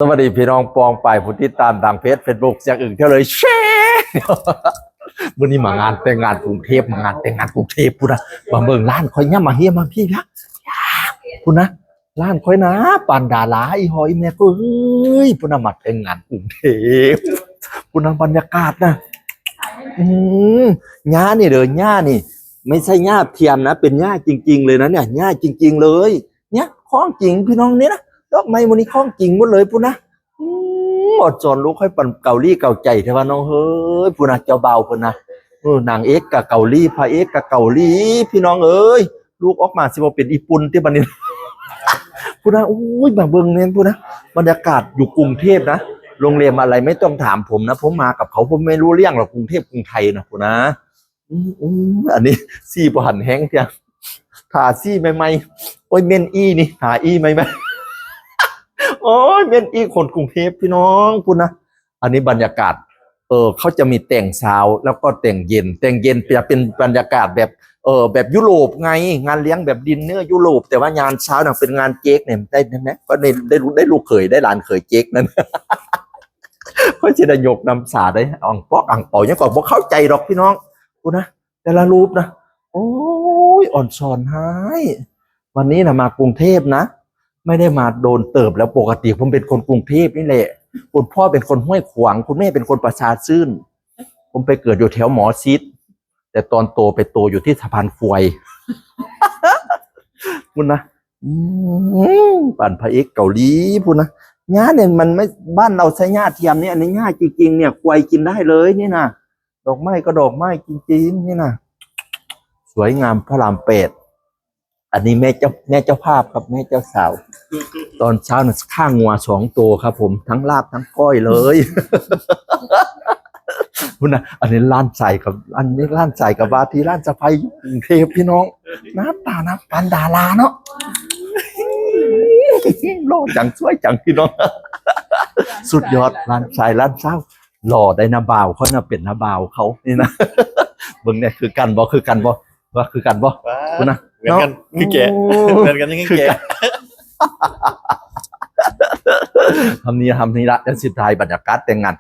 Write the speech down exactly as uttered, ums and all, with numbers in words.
สวัสดีพี่น้องปองไปายผู้ติดตามทางเพจเฟซบุ๊กเสียงอึ่งเที่ยวเลยแชร์ มื้อนี้มางานแต่งงานกรุงเทพฯ มางานแต่งงานกรุงเทพฯพุ้นนะ มาเบิ่งร้านข่อยเนี่ย มาเฮียมาพี่ละพุ้นนะ ร้านข่อยนะ ปานดารา อีหอยแม่เอ้ยพุ้นนะ มาแต่งงานกรุงเทพฯพุ้นนะ บรรยากาศนะ อืมหญ้านี่เด้อ หญ้านี่ ไม่ใช่หญ้าเทียมนะ เป็นหญ้าจริงๆเลยนะเนี่ย หญ้าจริงๆเลย เนี่ย ของจริงพี่น้อง นี่นะ ดอกไม้หมู่นี้ของจริงหมดเลยพุ้นนะ อืมอดสอนลูกให้ปันเกาหลีเกาใจแท้ว่าน้องเฮ้ยพุ้นนะ เจ้าบ่าวพุ้นนะ เออ นางเอกก็เกาหลี พระเอกก็เกาหลี พี่น้องเอ้ย ลูกออกมาสิบ่เป็นอีปุ่นติบัดนี้ พุ้นนะ อุ้ย มาเบิ่งเนี่ยพุ้นนะ บรรยากาศอยู่กรุงเทพฯนะ โรงแรมอะไรไม่ต้องถามผมนะ ผมมากับเขา ผมไม่รู้เรื่องหรอก กรุงเทพฯ กรุงไทยนะพุ้นนะ อืมอืมอันนี้ สีบ่หันแฮงเที่ย ทาสีใหม่ๆ โอ้ย เม่นอี้นี่ ทาอี้ใหม่ๆ โอ้ย เม่นอี้คนกรุงเทพฯพี่น้องพุ้นนะ อันนี้บรรยากาศ เออ เขาจะมีแต่งเช้าแล้วก็แต่งเย็น แต่งเย็นจะเป็นบรรยากาศแบบ เออ แบบยุโรปไง งานเลี้ยงแบบดินเนอร์ยุโรป แต่ว่างานเช้าน่ะเป็นงานเจ๊กเนี่ย ได้ได้ไหม ก็ได้ได้ได้ลูกเขย ได้หลานเขยเจ๊กนั่น ก็จะได้ยกน้ำสาได้ อ่างปอกอ่างเปา ยังก็บ่เข้าใจดอกพี่น้องพุ้นนะ แต่ละรูปนะ โอ้ย อ่อนสอนให้ วันนี้นะมากรุงเทพฯนะ ไม่ได้มาโดนเติบแล้ว ปกติผมเป็นคนกรุงเทพฯนี่แหละ คุณพ่อเป็นคนห้วยขวาง คุณแม่เป็นคนประชาชื่น ผมไปเกิดอยู่แถวหมอชิต แต่ตอนโตไปโตอยู่ที่สะพานควาย พุ้นนะ อืมปั่นพระเอกเกาหลีพุ้นนะ หญ้าเนี่ยมันไม่ บ้านเราใช้หญ้าเทียมเนี่ย อันนี้หญ้าจริงๆเนี่ย ควายกินได้เลยนี่นะ ดอกไม้ก็ดอกไม้จริงๆนี่นะ สวยงามพระรามแปด อันนี้แม่เจ้า แม่เจ้าภาพครับ แม่เจ้าสาว ตอนเช้าน่ะข้างงัวสองตัวครับผม ทั้งลาบทั้งก้อยเลย พุ้นนะ อันนี้ร้านใส่กับ อันนี้ร้านใส่กับว่าที่ร้านสะใภ้อยู่กรุงเทพฯพี่น้อง หน้าตานะปานดาราเนาะ หล่อจังสวยจังพี่น้อง สุดยอด ร้านใส่ร้านเช้า หล่อได้นะบ่าวเขานะ เป็นนะบ่าวเขานี่นะ เบิ่งเนี่ยคือกันบ่ คือกันบ่ ว่าคือกันบ่ ว้า พุ้นนะ เหมือนกัน เนาะ คือแก่ โอ้ เหมือนกันยัง คือ แก่ กัน ทำนี้ทำนี้ละ แล้วสุดท้ายบรรยากาศแต่งงาน